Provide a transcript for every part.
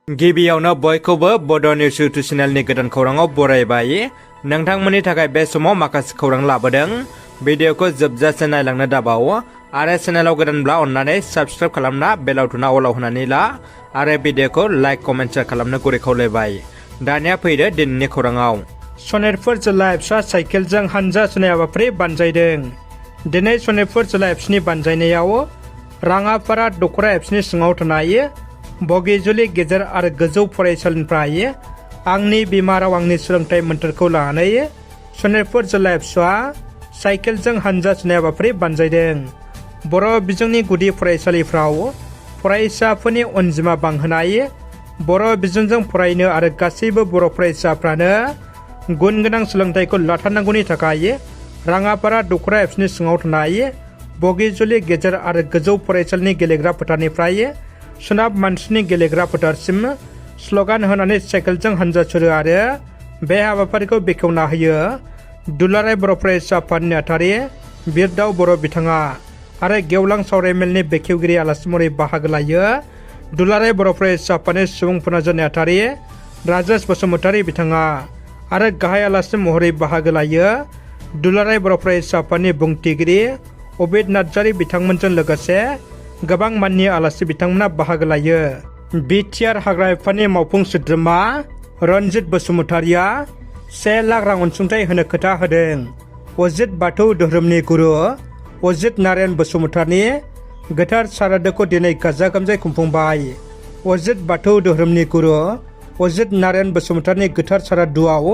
गिबियावनो बयखौबो बड' निउस इउटुब चेनेलनि गोदान खौराङाव बरायबाय। नोंथांमोननि थाखाय बे समाव माखासे खौरां लाबोदों। भिडिअखौ जोबजासे नायलांनो दाबाव आरो चेनेलाव गोदानब्ला अन्नानै साबस्क्राइब खालामना बेल आइकनआ अलाव होनानै ला आरो भिडिअखौ लाइक कमेन्ट शेयार खालामनो गुरै खावलायबाय। दानिया फैदो दिनैनि खौराङाव। सनितपुर जिल्ला एबसुआ साइकेलजों हानजा सुनाय हाबाफारि बानजायदों। दिनै सनितपुर जिल्ला एबसुनि बानजायनायाव राङापारा दखरा एबसुनि सिङाव थानाय बगिजुलि गेजेर आरो गोजौ फरायसालिनिफ्राय आंनि बिमा राव आंनि सोलोंथाइ मोन्थोरखौ लानानै सनितपुर जिल्ला एबसुआ साइकेलजों हानजा सुनाय हाबाफारि बानजायदों। बर' बिजोंनि गुदि फरायसालिफ्राव फरायसाफोरनि अनजिमा बांहोनाय, बर' बिजोंजों फरायनो आरो गासैबो बर' फरायसाफ्रानो गुन गोनां सोलोंथाइखौ लाथारनांगौनि थाखाय राङापारा दखरा एबसुनि सिङाव थानाय बगिजुलि गेजेर आरो गोजौ फरायसालिनि गेलेग्रा फोथारनिफ्राय सोनाब मानसिनि गेलेग्रा फोथारसिम स्लगान होनानै साइकेलजों हानजा सुरो आरो बे हाबाफारिखौ बेखेवना होयो। दुलाराय बर' फरायसा आफादनि नेहाथारि बिरदाव बर' बिथाङा आरो गेवलां सावरायमेलनि बेखेवगिरि आलासि महरै बाहागो लायो। दुलाराय बर' फरायसा आफादनि सुबुं फोनांजाब नेहाथारि राजेश बसुमतारी बिथाङा आरो गाहाय आलासि महरै बाहागो लायो। दुलाराय बर' फरायसा आफादनि बुंथिगिरि अबिद नार्जारी बिथांमोनजों लोगोसे गोबां माननि आलासि बिथांमोना बाहागो लायो। बिटिआर हाग्रा बिफाननि मावफुं सोद्रोमा रनजित बसुमतारीया 1 लाख रां अनसुंथाइ होनो खोथा होदों। अजित बाथौ धोरोमनि गुरु अजित नारायण बसुमतारीनि गोथार सारादुखौ दिनै गाजा गोमजायै खुंफुंबाय। अजित बाथौ धोरोमनि गुरु अजित नारायण बसुमतारीनि गोथार सारादुआव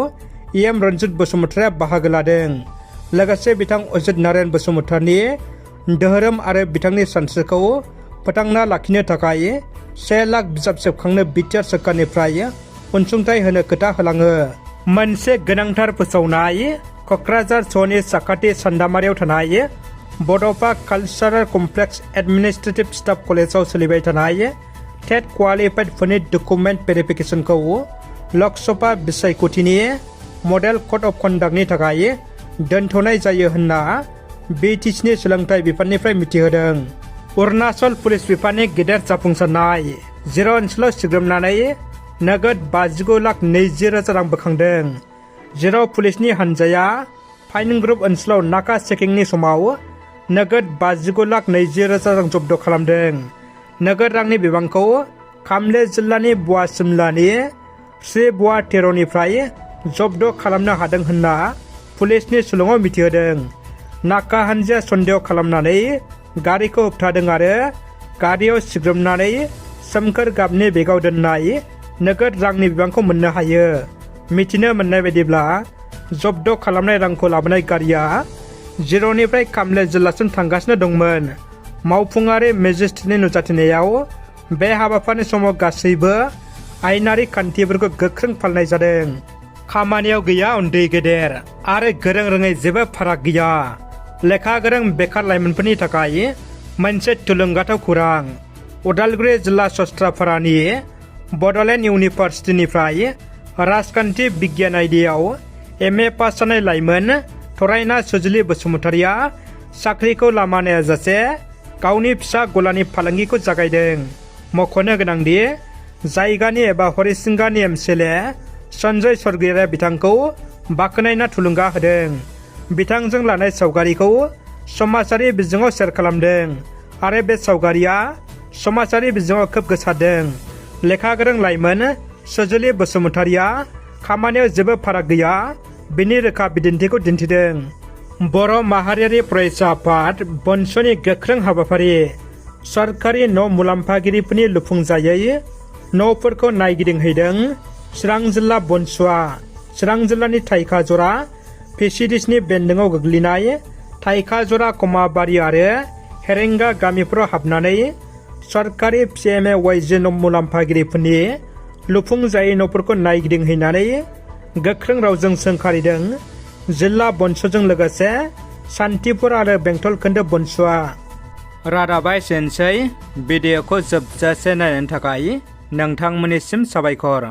एम रनजित बसुमतारीया बाहागो लादों। लोगोसे बिथां अजित नारायण बसुमतारीनि धोरोम आरो बिथांनि सानस्रिखौ फोथांना लाखिनो थाखाय 1 लाख बिजाब सेबखांनो बिटिआर सोरखारनिफ्राय अनसुंथाइ होनो खोथा होलाङो। मोनसे गोनांथार फोसावनाय। क'क्राझार सहरनि साखाथि सान्दामारियाव थानाय बड'फा कालचारेल कमप्लेक्स एडमिनिस्ट्रेटिभ स्टाफ कलेजाव सोलिबाय थानाय टेट क्वालिफाइडफोरनि डकुमेन्ट भेरिफिकेसनखौ लकसभा बिसायख'थिनि मडेल कड अफ कन्डाक्टनि थाखाय दोनथ'नाय जायो होनना बिटिसिनि सोलोंथाइ बिफाननिफ्राय मिथिहोदों। अरुणाचल पुलिस बिफाननि गेदेर जाफुंसारनाय। 0 ओनसोलाव सिग्रोमनानै नोगोद 59,20,000 रां बोखांदों। 0 पुलिसनि हानजाया फाइन ग्रुप ओनसोलाव नाका चेकिंनि समाव नोगोद 59,20,000 रां जब्द खालामदों। नोगोद रांनि बिबांखौ कामले जिल्लानि बुवा सिमलानि श्री बुवा तेर'निफ्राय जब्द खालामनो हादों होनना पुलिसनि सुलुङाव मिथिहोदों। नाका हानजाया सन्देह खालामनानै गारिखौ होबथादों आरो गारियाव सिग्रोमनानै सोमखोर गाबनि बेगाव दोननाय नोगोद रांनि बिबांखौ मोननो हायो। मिथिनो मोननाय बायदिब्ला जब्द खालामनाय रांखौ लाबोनाय गारिया 0निफ्राय कामले जिल्लासिम थांगासिनो दंमोन। मावफुंआरि मेजिस्ट्रेटनि नुजाथिनायाव बे हाबाफारिनि समाव गासैबो आयेनारि खान्थिफोरखौ गोख्रों फालिनाय जादों। खामानियाव गैया उन्दै गेदेर आरो गोरों रोङै जेबो फाराग गैया। लेखा गोरों बेखार लाइमोनफोरनि थाखाय मोनसे थुलुंगाथाव खौरां। उदालगुरि जिल्ला सस्त्राफारानि बड'लेण्ड इउनिभार्सिटिनिफ्राय राजखान्थि बिगियान आयदायाव MA पास जानाय लाइमोन थरायना सुजुलि बसुमतारीया साख्रिखौ लामा नायाजासे गावनि फिसा गलानि फालांगिखौ जागायदों। मख'नो गोनांदि जायगानि एबा हरिसिंगानि MCLA सन्जय सरगयारिया बिथांखौ बाख्नायना थुलुंगा होदों। बिथांजों लानाय सावगारिखौ समाजारि बिजोङाव शेयार खालामदों आरो बे सावगारिया समाजारि बिजोङाव खोब गोसारदों। लेखा गोरों लाइमोन सुजुलि बसुमतारीया खामानियाव जेबो फाराग गैया बेनि रोखा बिदिन्थिखौ दिन्थिदों। बर' माहारियारि फरायसा आफाद बनस'नि गोख्रों हाबाफारि। सरकारि न' मुलाम्फागिरिफोरनि लुफुंजायै न'फोरखौ नायगिदिंहैदों चिरां जिल्ला बनस'आ। चिरां जिल्लानि थाइखाजरा PCDSनि बेन्दोङाव गोग्लैनाय थाइखाजरा कमाबारि आरो हेरेंगा गामिफोराव हाबनानै सरकारि PMAYG न' मुलाम्फागिरिफोरनि लुफुंजायै न'फोरखौ नायगिदिंहैनानै गोख्रों रावजों सोंखारिदों जिल्ला बनस'जों लोगोसे सान्तिपुर आरो बेंटल खोन्दो बनस'आ। रादाबा एसेनोसै। भिडिअखौ जोबजासे नायनायनि थाखाय नोंथांमोननिसिम साबायखर।